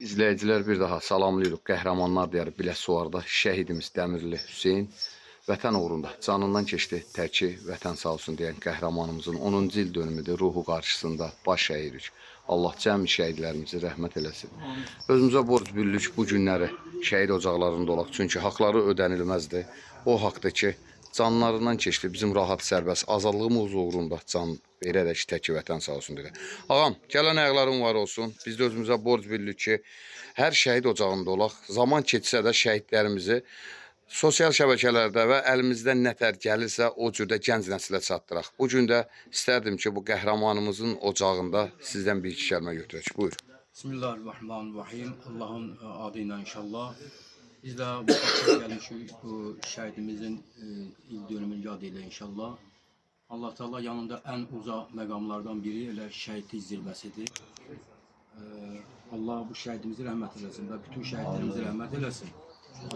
İzləyicilər, bir daha salamlayırıq. Qəhrəmanlar diyarı Biləsuvarda şəhidimiz Dəmirli Hüseyn vətən uğrunda canından keçdi. Təki vətən sağ olsun deyən qəhrəmanımızın 10-cu il dönümüdür. Ruhu qarşısında baş əyirik. Allah cəmi şəhidlərimizi rəhmət eləsin. Özümüzə borc bilirik bu günləri şəhid ocaqlarında olaq. Çünki haqları ödənilməzdir. O haqdır ki, canlarından keçdi bizim rahat, sərbəst azadlığımız uğrunda can verərək təki vətən sağ olsun dedi. Ağam, gələn ayaqların var olsun. Biz də özümüzə borc bilirik ki, hər şəhid ocağında olaq. Zaman keçsə də şəhidlərimizi sosial şəbəkələrdə və əlimizdən nətər gəlirsə o cürdə gənc nəslə çatdıraq. Bu gün də istərdim ki, bu qəhrəmanımızın ocağında sizdən bir iki kəlmə götürək. Buyur. Bismillahirrahmanirrahim. Allah'ın adıyla inşallah. Biz de bu akşam gelmişik bu şehidimizin il dönümünü yad ile inşallah. Allah Teala yanında en uza məqamlardan biri elə şəhidlik zirvəsidir. Allah bu şəhidimizi rəhmət eləsin və bütün şəhidlərimizi rəhmət eləsin.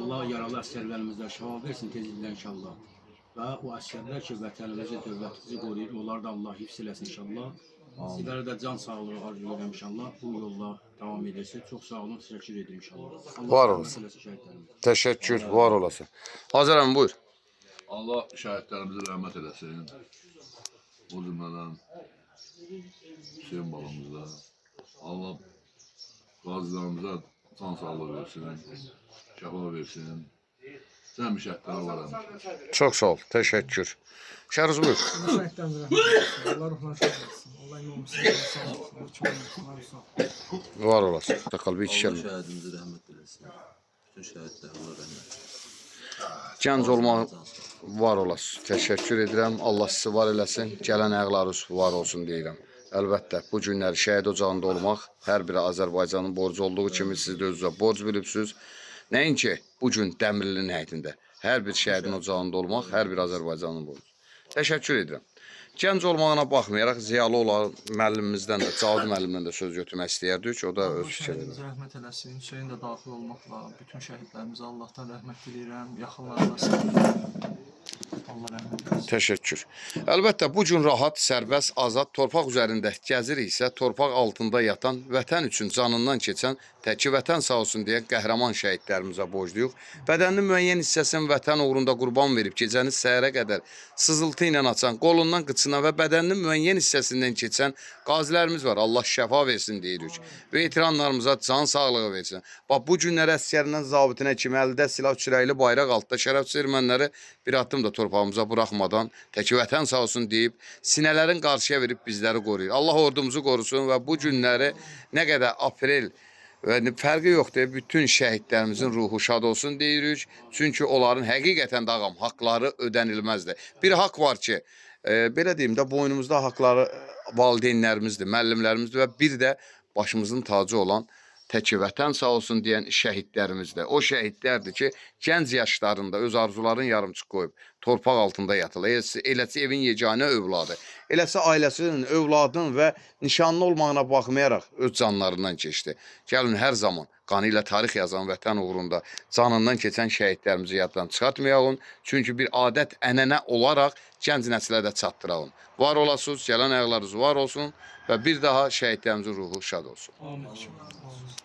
Allah yaralı əsgərlərimizə şəfa versin tezliklə inşallah. Və o əsgərlər ki, vətənimizi, dövlətimizi qoruyur, onlar da Allah hifz eləsin inşallah. Sizlərə də can sağlığı arzu edirəm inşallah. Bu yolla davam edirsiniz. Çox sağ olun, təşəkkür edirəm inşallah. Allah Var rəhmət olasın. eləsin şəhidlərimizə. Təşəkkür, var olasın. Azər əmi, buyur. Allah şəhidlərimizi rəhmət eləsin. O cümlədən Hüseyin balamıza. Allah qazilərimizə can sağlığı versin, şəfa versin. Cəmi şəhidlərə Allah rəhmət eləsin. Çox sağ ol, təşəkkür. Şəhruz, buyur. Allah şəhidlərimizə rəhmət eləsin. Allah ruhlarını şad etsin. Allah imam Hüseyin'e sağ olsun. Allah sağ olsun. Var olasın. Sakal bir iki Allah kəlmə. şəhidimizi rəhmət eləsin. Bütün şəhidlərə Allah rəhmət eləsin. Gənc olmaq Can sağlığı. var olasın. Təşəkkür edirəm. Allah sizi var eləsin. Gələn ayaqlarınız var olsun deyirəm. Əlbəttə, bu günləri şəhid ocağında olmaq hər bir Azərbaycanın borcu olduğu kimi siz də özünüzə borc bilibsiniz. Nəinki bu gün Dəmirlinin həyətində hər bir şəhidin ocağında olmaq hər bir Azərbaycanın borcudur. Təşəkkür edirəm. Gənc olmağına baxmayaraq ziyalı olan müəllimimizdən də, Cavid müəllimdən də söz götürmək istəyərdik. O da Allah öz fikrini. şəhidimizə rəhmət eləsin. Hüseyin də daxil olmaqla bütün şəhidlərimizə Allahdan rəhmət diləyirəm. Yaxınlarına səbir. Allah rəhmət eləsin. Təşəkkür. Əlbəttə, bu gün rahat, sərbəst, azad torpaq üzərində gəziriksə, torpaq altında yatan, vətən üçün canından keçən, təki vətən sağ olsun deyən qəhrəman şəhidlərimizə borcluyuq. Bədəninin müəyyən hissəsini vətən uğrunda qurban verib gecəni səhərə qədər sızıltı ilə açan, qolundan qıçına və bədəninin müəyyən hissəsindən keçən qazilərimiz var. Allah şəfa versin deyirik. Veteranlarımıza can sağlığı versin. Bax bu günlər əsgərindən zabitinə kimi əldə silah, kürəkli bayraq altında şərəfsiz erməniləri bir addım da torpağımıza buraxmadan təki vətən sağ olsun deyib sinələrin qarşıya verib bizləri qoruyur. Allah ordumuzu qorusun və bu günləri nə qədər aprel və fərqi yoxdur. Bütün şəhidlərimizin ruhu şad olsun deyirik. Çünki onların həqiqətən də ağam haqları ödənilməzdir. Bir haqq var ki, belə deyim də boynumuzda haqları valideynlərimizdir, müəllimlərimizdir və bir də başımızın tacı olan təki vətən sağ olsun deyən şəhidlərimizdir. O şəhidlərdir ki, gənc yaşlarında öz arzularını yarımçıq qoyub torpaq altında yatırlar. Eləsi evin yeganə övladı, eləsi ailəsinin, övladının və nişanlı olmağına baxmayaraq öz canlarından keçdi. Gəlin hər zaman qanı ilə tarix yazan vətən uğrunda canından keçən şəhidlərimizi yaddan çıxartmayalım. Çünki bir adət, ənənə olaraq gənc nəslə də çatdıralım. Var olasınız, gələn ayaqlarınız var olsun və bir daha şəhidlərimizin ruhu şad olsun. Amin. Amin.